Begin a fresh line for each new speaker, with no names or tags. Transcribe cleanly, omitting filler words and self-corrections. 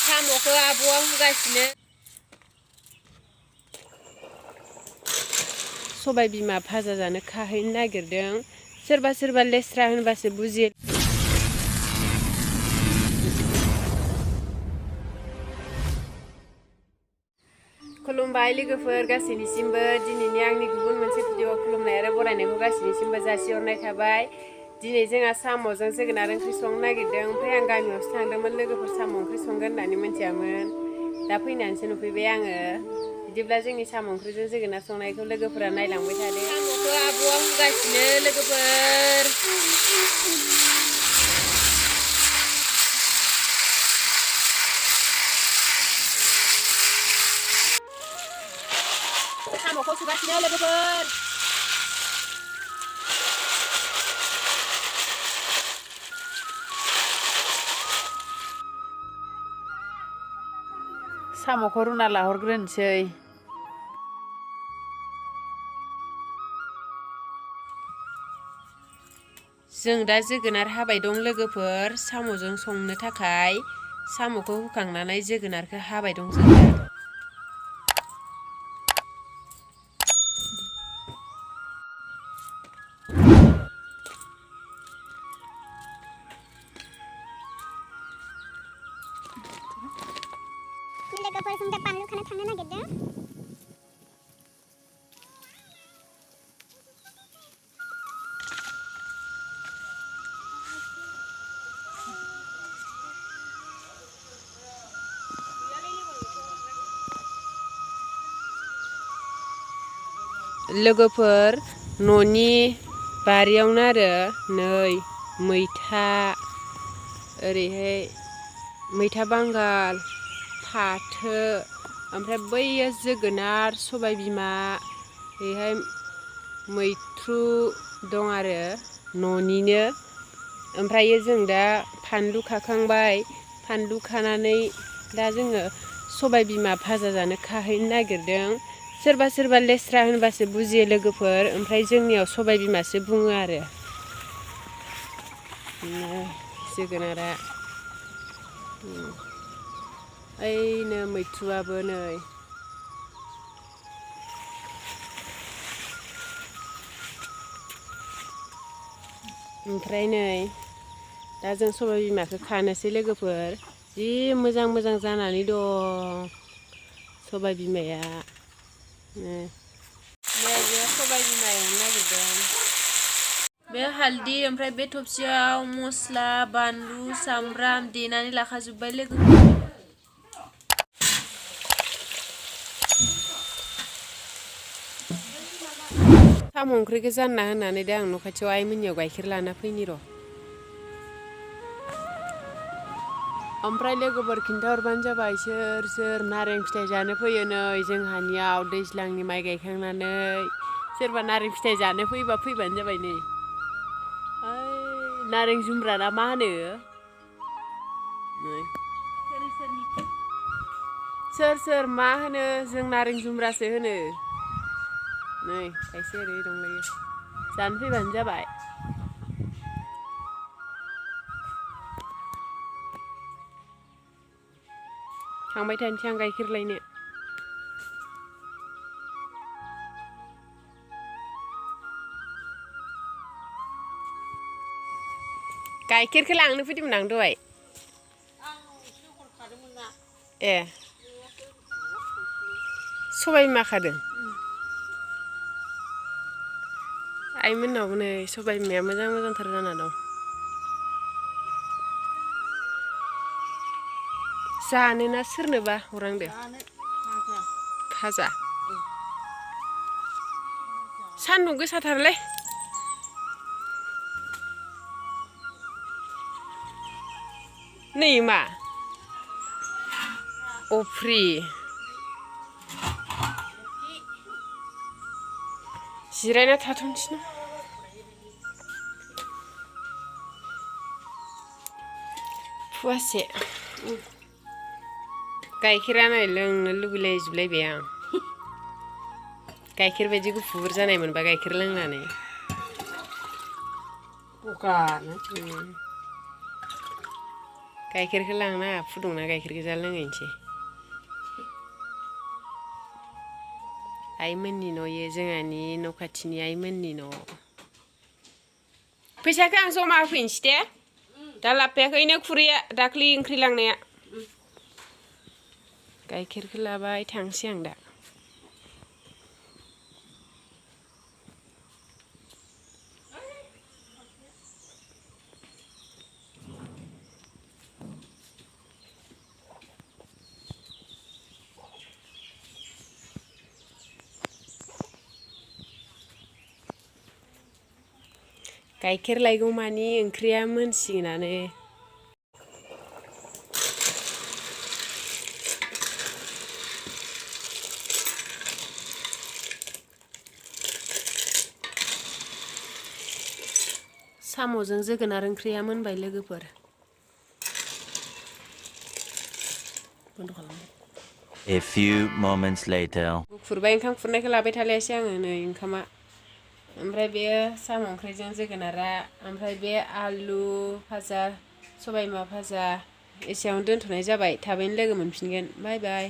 साम'खौ आब'आ हुगासिनो सबाय बिमा भाजा जानो खाहैनो नागिरदों सोरबा सोरबा लेस्रा होनबासो बुजियो खुलुमबाय लोगोफोर गासैनिसिमबो दिनैनि आंनि गुबुन मोनसे भिडिअ खुलुमनाय आरो बरायनायखौ गासैनिसिमबो जासिहरनाय थाबाय दिनै जोंहा साम'जों जोगोनार ओंख्रि संनो नागिरदों ओमफ्राय आं गामियावसो थांदोंमोन लोगोफोर साम' ओंख्रि संगोन होननानै मिथियामोन दा फैनानैसो नुफैबाय आङो बिदिब्ला जोंनि साम' ओंख्रिजों जोगोनार संनायखौ लोगोफोरा नायलांबाय थादो साम'खौ आब'आ हुगासिनो लोगोफोर साम'खौ सुगासिनो लोगोफोर साम'खौ रुना लाहरग्रोनोसै जों दा जोगोनार हाबाय दं लोगोफोर साम'जों संनो थाखाय साम'खौ हुखांनानै जोगोनारखौ हाबाय दं जों दा
लोगोफोर जों दा बानलु खानो थांनो नागिरदों
लोगोफोर न'नि बारियावनो आरो नै मैथा ओरैहाय मैथा बांगाल फाथो ओमफ्राय बैयो जोगोनार सबाय बिमा बेहाय मैथ्रु दं आरो न'निनो ओमफ्राय जों दा फानलु खाखांबाय फानलु खानानै दा जोङो सबाय बिमा भाजा जानो खाहैनो नागिरदों सोरबा सोरबा लेस्रा होनबासो बुजियो लोगोफोर ओमफ्राय जोंनियाव सबाय बिमासो बुङो आरो जोगोनारा ओइनो मैथ्रुआबो नै ओमफ्राय नै दा जों सबाय बिमाखौ खानोसै लोगोफोर जि मोजां मोजां जानानै दं सबाय बिमाया नै बेयो सबाय बिमा एवनो नागिरदों बे हालदै ओमफ्राय बे थबसियाव मस्ला बानलु सामब्राम देनानै लाखाजोब्बाय लोगोफोर साम' ओंख्रिखौ जानना होनानै दा आं न' खाथियाव आइमोननियाव गाइखेर लाना फैनि र' ओमफ्राय लोगोफोर खिन्थाहरबानो जाबाय सोर सोर नारें फिथाइ जानो फैयो नै जोंहानियाव दैज्लांनि माइ गायखांनानै सोरबा नारें फिथाइ जानो फैबा फैबानो जाबाय नै ओइ नारें जुमब्रा ना मा होनो सोर सोर मा होनो जों नारें जुमब्रासो होनो नै खायसे ओरै दंलायो जानो फैबानो जाबाय थांबाय थानोसै आं गाइखेर लायनो गाइखेरखौ लांनो फैदोंमोन आं दहाय ए सबाय बिमा खादों आइमोननावबो नै सबाय बिमाया मोजां मोजांथार जाना दं जानोना सोरनोबा हरांदो भाजा सान्दुं गोसाथारलै नै मा अफ्रि जिरायना थाथ'नोसै फुवासे गाइखेरा नै लोंनो लुगैलायजोबलायबाय आं गाइखेर बायदि गुफुर जानाय मोनबा गाइखेर लोंनानै गाइखेरखौ लांना फुदुंना गाइखेर गोजा लोंहैनोसै आइमोननि न' इयो जोंहानि न' खाथिनि आइमोननि न' फैसाखौ आं जमा होफैनोसै दे दा लाबोयाखैनो खुरैया दाख्लै ओंख्रि लांनाया गाइखेरखौ लाबाय थांसै आं दा गाइखेर लायगौ मानि ओंख्रिया मोनसिगोनानो साम'जों जोगोनार ओंख्रिया मोनबाय लोगोफोर
A few moments later.
खुरबाय ओंखाम खुरनायखौ लाबाय थालायासै आङो नै ओंखामा ओमफ्राय बे साम' ओंख्रिजों जोगोनारा ओमफ्राय बे आलु भाजा सबाय बिमा भाजा एसेयावनो दोनथ'नाय जाबाय थाबैनो लोगो मोनफिनगोन बाय बाय